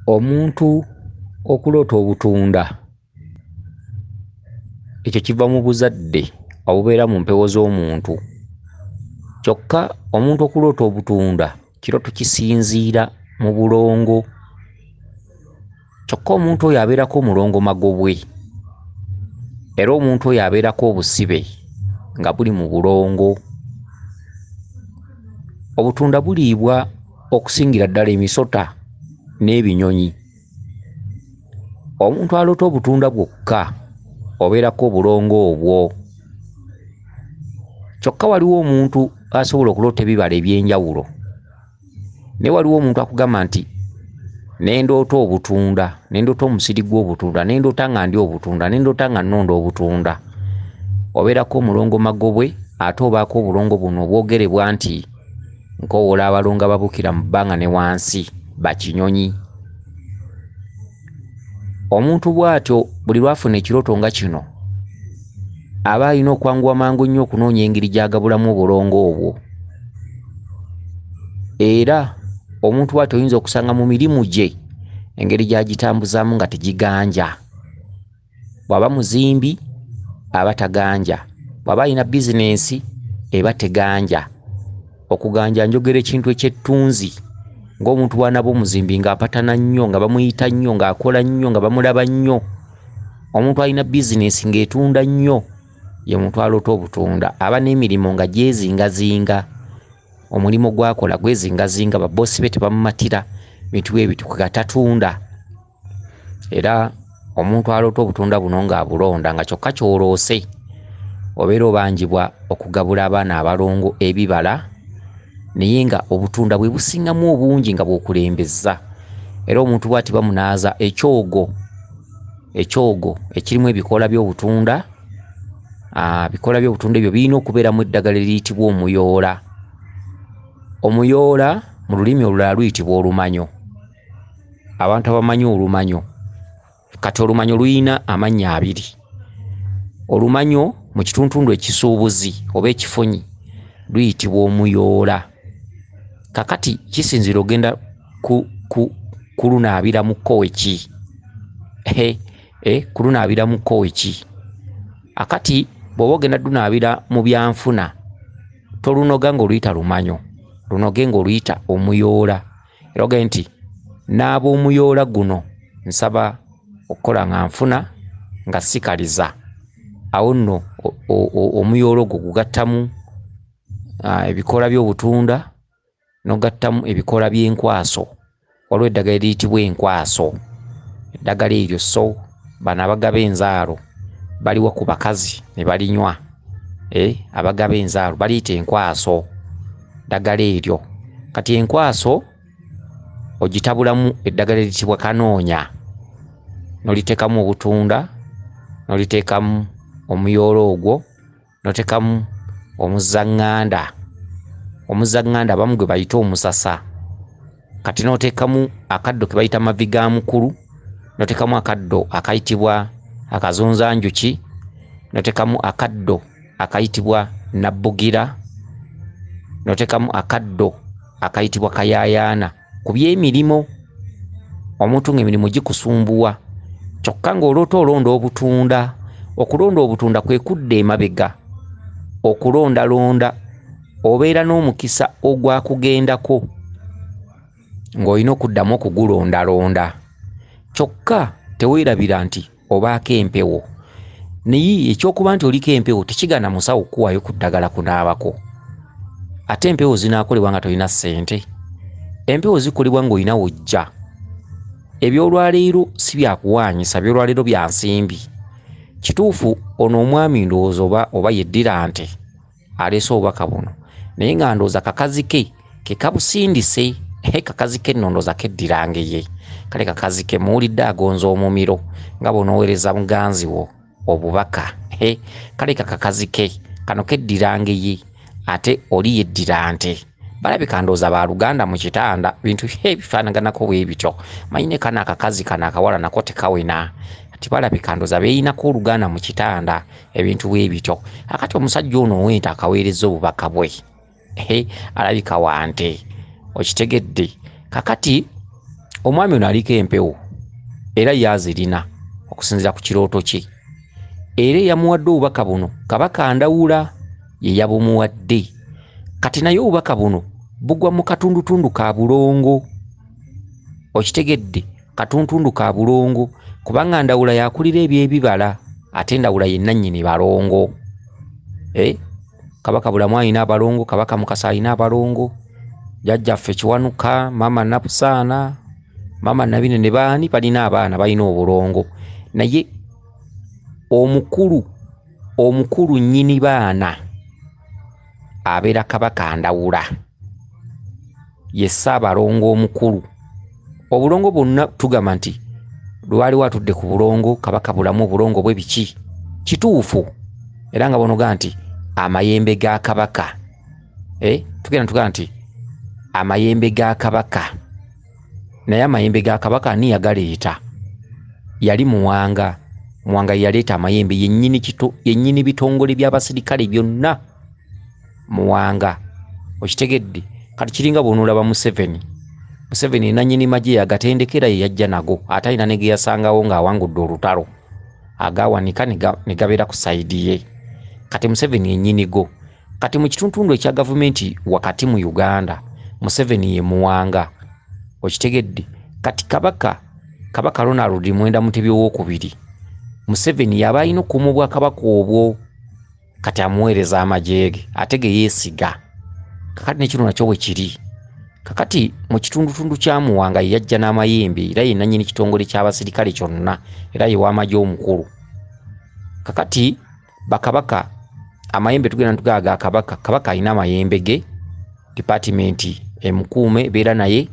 Omuntu okuloota obutunda ekyo kiva mu buzadde obubeera mu mpewo z'omuntu. Kyokka omuntu okuloota obutunda kirooto kisinziira mu bulongo. Kyokka omuntu oyo abeerako omulongo magobwe era omuntu oyo abeerako obusibe nga buli mu bulongo. Obutunda buliibwa okusingira ddala emisota n'ebinyonyi. Omuntu aloota obutunda bwokka obeerako obulongo obwo. Kyokka waliwo omuntu asobola okuloota ebibala eby'enjawulo naye waliwo omuntu akugamba nti ne ndoota obutunda, ne ndoota omusiri gw'obutunda, ne ndoota nga ndya obutunda, ne ndoota nga nnonda obutunda. Obeerako omulongo magobwe ate obaako obulongo buno obwogerebwa nti nkoowoola abalongo ababuukira mu bbanga ne wansi bakinyonyi. Omuntu bw'atyo buli lw'afuna ekirooto nga kino aba alina okwanguwa mangu nnyo okunoonya engeri gy'agabulamu obulongo obwo. Era omuntu bw'atyo oyinza okusanga mu mirimu gye engeri gy'agitambuzaamu nga tegiganja. Bw'aba muzimbi aba taganja, bw'aba alina bizinensi eba teganja. Okuganja njogera ekintu eky'ettunzi ng'omuntu bw'anaaba omuzimbi ng'apatana nnyo, nga bamuyita nnyo, ng'akola nnyo, nga bamulaba nnyo. Omuntu alina bizinensi ng'etunda nnyo ye muntu aloota obutunda. Aba n'emirimu nga gyezingazinga, omulimu gw'akola gwezingazinga, babboosi be tebamumatira, bintu bwe bityo kwe tatunda. Era omuntu aloota obutunda buno ng'abulonda nga kyokka ky'oloose obeera obanjibwa okugabula abaana abalongo ebibala naye nga obutunda bwe busingamu obungi nga bw'okulembeza. Era omuntu bw'ati bamunaaza ekyogo, ekyogo ekirimu ebikoola by'obutunda, bikoola by'obutunda ebyo birina okubeeramu eddagala eriyitibwa omuyoola. Omuyoola mu lulimi olulala luyitibwa olumanyo. Abantu abamanyi olumanyo, kati olumanyo luyina amannya abiri. Olumanyo mu kituntundu ekisuubuzi oba ekifunyi luyitibwa omuyoola. Kakati kisinziira ogenda kulunaabira mu kkowe ki? Kulunaabira mu kkowe ki? Akati bw'oba ogenda lunaabira mu byanfuna tolunoga ng'oluyita lumanyo, lunoge ng'oluyita omuyoola. Era ogambe nti naaba omuyoola guno nsaba okukola nga nfuna nga sikaliza. Awo nno omuyoola ogwo gugattamu ebikoola by'obutunda n'ogattamu ebikoola by'enkwaso. Waliwo eddagala eriyitibwa enkwaso. Eddagala eryo so bano abagaba enzaalo baliwa ku bakazi ne balinywa. Abagaba enzaalo baliyita enkwaso, ddagala eryo. Kati enkwaso ogitabulamu eddagala eriyitibwa kanoonya n'oliteekamu obutunda, n'oliteekamu omuyoola ogwo, n'oteekamu omuzzanganda. Omuzzanganda abamu gwe bayita omusasa. Kati n'oteekamu akaddo ke bayita mavi ga mukulu, n'oteekamu akaddo akayitibwa akazunzanjuki, n'oteekamu akaddo akayitibwa nabbugira, n'oteekamu akaddo akayitibwa kayaayaana. Ku by'emirimu, omuntu ng'emirimu gikusumbuwa kyokka ng'oloota olonda obutunda. Okulonda obutunda kwe kudda emabega, okulondalonda obeera n'omukisa ogwakugendako ng'olina okuddamu okugulondalonda. Kyokka teweerabira nti obaako empewo. Naye ekyokuba nti oliko empewo tekigaana musawo kukuwaayo ku ddagala kunaabako. Ate empewo zinaakolebwa nga tolina ssente. Empewo zikolebwa ng'olina w'ojja. Eby'olwaleero si bya kuwaanyisa, eby'olwaleero bya nsimbi. Kituufu ono omwami ndowooza oba yeddira nte aleese obubaka buno naye nga ndowooza kakazi ke ke kabusindise. Kakazi ke nno ndowooza keddira ngeye. Kale kakazi ke muwulidde agonza omumiro nga bw'onooweereza muganzi wo obubaka. Kale kakakazi ke kano keddira ngeye ate oli yeddira nte. Balabika ndowooza baaluganda mu kitanda, bintu bifaanaganako bwe bityo. Manyi ne kano akakazi kano akawala nako tekawena. Kati balabika ndowooza beeyinako oluganda mu kitanda, ebintu bwe bityo. Akati omusajja ono ow'ente akaweerezza obubaka bwe. Alabika wa nte. Okitegedde. Kakati Omwami ono aliko empewo era yazirina okusinziira ku kirooto kye, era eyamuwadde obubaka buno Kabaka Ndawula ye yabumuwadde. Kati naye obubaka buno bugwa mu katundutundu ka bulongo, okitegedde, katundutundu ka bulongo, kubanga Ndawula yakulira ebyebibala ate Ndawula ye nannyini balongo. Kabaka Bulamu alina abalongo, Kabaka Mukasa alina abalongo, jjajjaffe Kiwanuka, Maama Nabusaana, Maama Nabinene baani balina abaana balina obulongo. Naye omukulu nnyini baana abeera Kabaka Ndawula, ye Ssaabalongo omukulu. Obulongo bwonna tugamba nti lwaliwo atudde ku bulongo, Kabaka Bulamu obulongo bwe biki, kituufu. Era nga bonoga nti amayembe ga Kabaka, tugenda tugamba nti amayembe ga Kabaka, naye amayembe ga Kabaka ani yagaleeta? Yali Muwanga. Muwanga yaleeta amayembe, yennyini bitongole by'abasirikale byonna Muwanga, okitegedde. Kati kiringa bw'onoolaba Museveni. Museveni nannyini magye yagatendekera ye yajja nago, ate alina ne ge yasangawo ng'awangudde olutalo, agawanika ne gabeera ku sayidi ye. Kati Museveni yennyini go. Kati mu kitundutundu ekya gavumenti wakati mu Uganda, Museveni ye Muwanga, okitegedde. Kati Kabaka Ronald Mwenda Mutebi owookubiri, Museveni yaba alina okukuuma obwakabaka obwo. Kati amuweereza amagye ge ate ge yeesiga. Kakati ne kino nakyo bwe kiri. Kakati mu kitundutundu kya Muwanga ye yajja n'amayembe, era ye nannyini kitongole ky'abasirikale kyonna, era ye w'amagye omukulu. Kakati bakabaka amayembe tugenda tugaba ga Kabaka. Kabaka alina amayembe ge, dipaatimenti emukuume ebeera naye,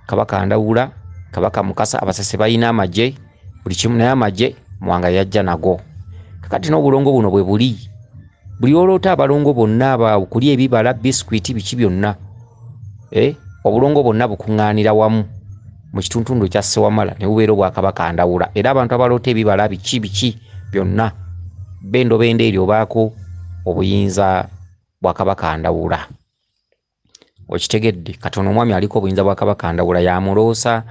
Kabaka Ndawula, Kabaka Mukasa, Abasese balina amagye, buli kimu, naye amagye Muwanga yajja nago. Kakati n'obulongo buno bwe buli, buli oloota abalongo bonna aba okulya ebibala, bisikuiti, biki byonna, obulongo bwonna bukuŋŋaanira wamu mu kitundutundu ekya Ssewamala ne bubeera obwakabaka Ndawula. Era abantu abaloota ebibala biki biki byonna bendobendo eryo obaako obuyinza bwa Kabaka Ndawula, okitegedde. Kati ono omwami aliko obuyinza bwa Kabaka Ndawula, yamuloosa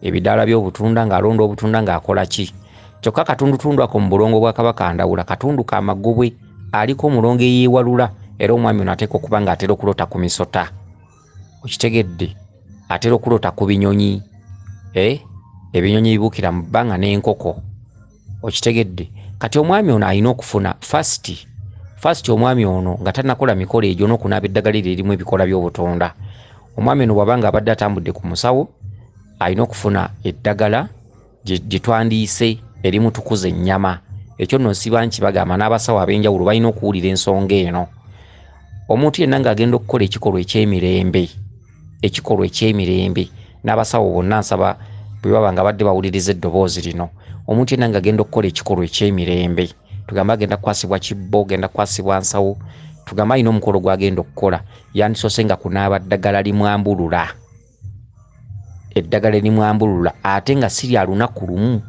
ebidaala by'obutunda ng'alonda obutunda ng'akola ki. Kyokka katundutundu ako mu bulongo bwa Kabaka Ndawula katundu ka magobwe, aliko omulongo eyeewalula. Era omwami ono ateekwa okuba ng'atera okuloota ku misota, okitegedde, atera okuloota ku binyonyi, ebinyonyi ebibuukira mu bbanga n'enkoko, okitegedde. Kati omwami ono alina okufuna first omwami ono nga tannakola mikolo egyo n'okunaaba eddagala eryo erimu ebikola by'obutonda. Omwami ono bw'aba nga abadde atambudde ku musawo, alina okufuna eddagala gye twandiise erimutukuza ennyama. Ekyo nno nsiba nkibagamba n'abasawo ab'enjawulo balina okuwulira ensonga eno. Omuntu yenna ng'agenda okukola ekikolwa eky'emirembe, ekikolwa eky'emirembe, n'abasawo bonna nsaba bwe baba nga badde bawuliriza eddoboozi lino, omuntu yenna ng'agenda okukola ekikolwa eky'emirembe, tugambe agenda kukwasibwa kibbo, agenda kukwasibwa nsawo, tugambe alina omukolo gw'agenda okukola, yandisoose nga kunaaba ddagala limwambulula, eddagala erimwambulula, ate nga si lya lunaku lumu.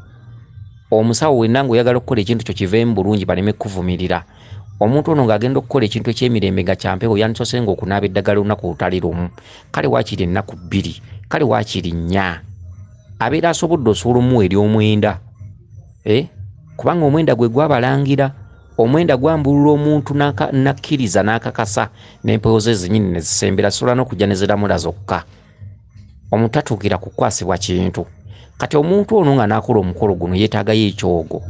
Omusawo wenna ng'oyagala okukola ekintu kyo kiveemu bulungi baleme kukuvumirira. Omuntu ono ng'agenda okukola ekintu eky'emirembe nga kya mpewo, yandisoose ng'okunaaba eddagala olunaku olutali lumu, kale waakiri ennaku 2, kale waakiri 4, abeera asobodde osobola omuwa ery'omwenda, kubanga omwenda gwe gwabalangira, omwenda gwambulula omuntu nakkiriza n'akakasa n'empewo ze zennyini ne zisembera, sobola n'okujja ne ziramula zokka. Omuntu tatuukira kukwasibwa kintu. Kati omuntu ono nga n'akola omukolo guno yeetaagayo ekyogo,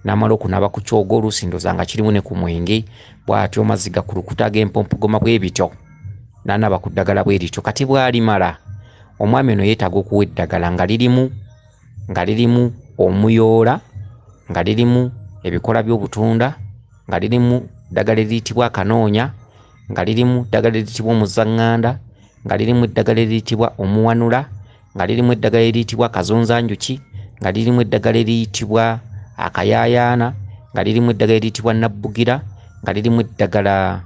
n'amala okunaaba ku kyogo, oluusi ndowooza nga kirimu ne ku mwenge, bw'atyo mazzi gakulukuta ag'empompogoma bwe bityo, n'anaaba ku ddagala bwe lityo. Kati bw'alimala, omwami ono yeetaaga okuwa eddagala nga lirimu omuyoola, nga lirimu ebikola by'obutunda, nga lirimu ddagala eriyitibwa akanoonya, nga lirimu ddagala eriyitibwa omuzaŋŋanda, nga lirimu eddagala eriyitibwa omuwanula, nga lirimu eddagala eriyitibwa akazonzanjuki, nga lirimu eddagala eriyitibwa akayaayaana, nga lirimu eddagala eriyitibwa nabbugira, nga lirimu eddagala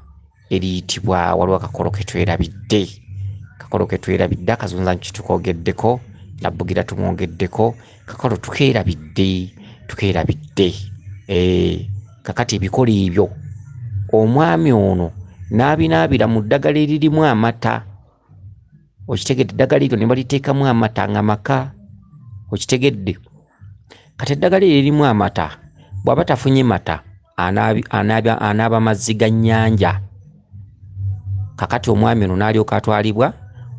eriyitibwa, waliwo akakolo ke twerabidde, kakolo ke twerabidde, akazonzanjuki tukoogeddeko, nabbugira tumwogeddeko, kakolo tukeerabidde, tukeerabidde. Kakati ebikolo ebyo omwami ono n'abinaabira mu ddagala eririmu amata, Okitegedde? Eddagala eryo ne baliteekamu amata nga maka. Okitegedde? Kati eddagala eryo erimu amata, bw'aba tafunye mata anaaba mazzi ga nnyanja. Kakati omwami ono n'alyoka atwalibwa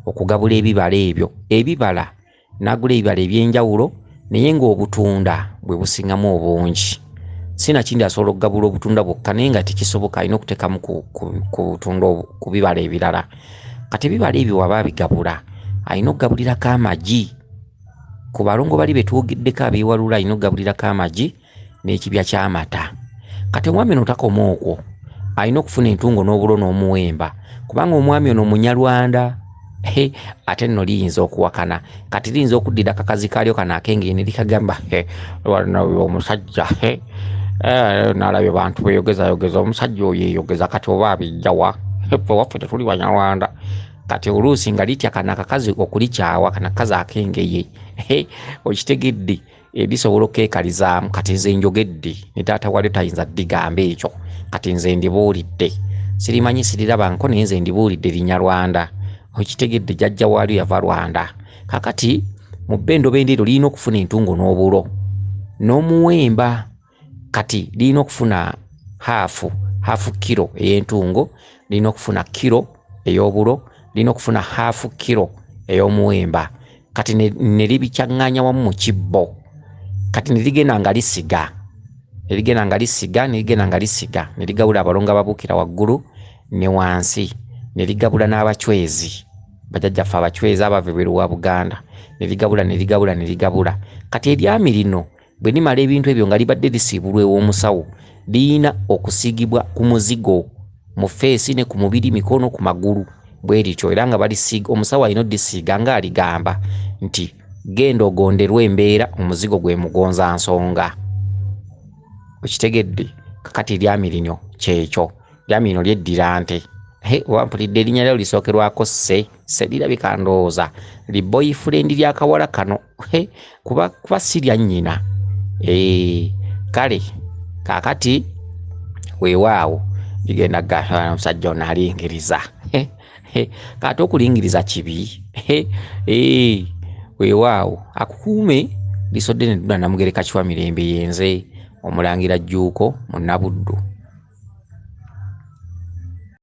okugabula ebibala ebyo. Ebibala n'agula ebibala eby'enjawulo, naye ng'obutunda bwe busingamu obungi. Sinakindi asobola okugabula obutunda bwokka, naye nga tekisoboka, alina okuteekamu ku bibala ebirala. Kati ebibala ebyo waba abigabula, alina okugabulirako amagi. Ku balongo bali be twogeddeko abeewalula, alina okugabulirako amagi n'ekibya ky'amata. Kati omwami ono takoma okwo, alina okufuna entungo n'obulo n'omuwemba, kubanga omwami ono Munyarwanda. Ate nno liyinza okuwakana. Kati liyinza okuddira akakazi kaalyo kano ak'engeri ne likagamba, omusajja nalabye bantu beeyogezayogeza, omusajja oyo yeeyogeza, kati oba abijjawa? Ffe waffe tetuli Banyarwanda. Kati oluusi nga litya kano akakazi okulikyawa, kano akakazi ak'engeye. Okitegedde? Lisobola okkeekalizaamu. Kati nze njogedde, ne taata waalyo tayinza ddigamba ekyo. Kati nze ndibuulidde, sirimanyi siriraba nko, naye nze ndibuulidde Linyarwanda. Okitegedde? Jjajja waalyo yava Rwanda. Kakati mu bbendobendo eryo lirina okufuna entungo n'obulo n'omuwemba. Kati lirina okufuna haafu kiro ey'entungo, lirina okufuna kiro ey'obulo, lirina okufuna haafu kiro ey'omuwemba. Kati ne libikyaŋŋaanya wamu mu kibbo. Kati ne ligenda nga lisiga, ne ligenda nga lisiga, ne ligenda nga lisiga, ne ligabula abalongo ababuukira waggulu ne wansi, ne ligabula n'abachwezi, bajjajjaffe abachwezi abava ebweru wa Buganda, ne ligabula, ne ligabula, ne ligabula. Kati eryami lino bwe limala ebintu ebyo nga libadde lisiibulwa ew'omusawo, lirina okusiigibwa ku muzigo mu feesi ne ku mubiri, mikono, ku magulu, bwe lityo. Era nga balisiiga, omusawo alina oddisiiga ng'aligamba nti genda ogonderwe embeera, omuzigo gwe mugonza nsonga. Okitegedde? Kakati eryami lino kyekyo, eryami lino lyeddira nte. Oba mpulidde erinnya lyayo lisookerwako sse, sse lirabika ndowooza li boyfriend ly'akawala kano. Kuba si lya nnyina. Kale kaakati weewaawo ligenda gamba omusajja ono alingiriza. Kati okulingiriza kibi. Weewaawo akukuume. Lisodde ne dduna Namugereka Kiwa Mirembe, yenze Omulangira Jjuuko Munnabuddu.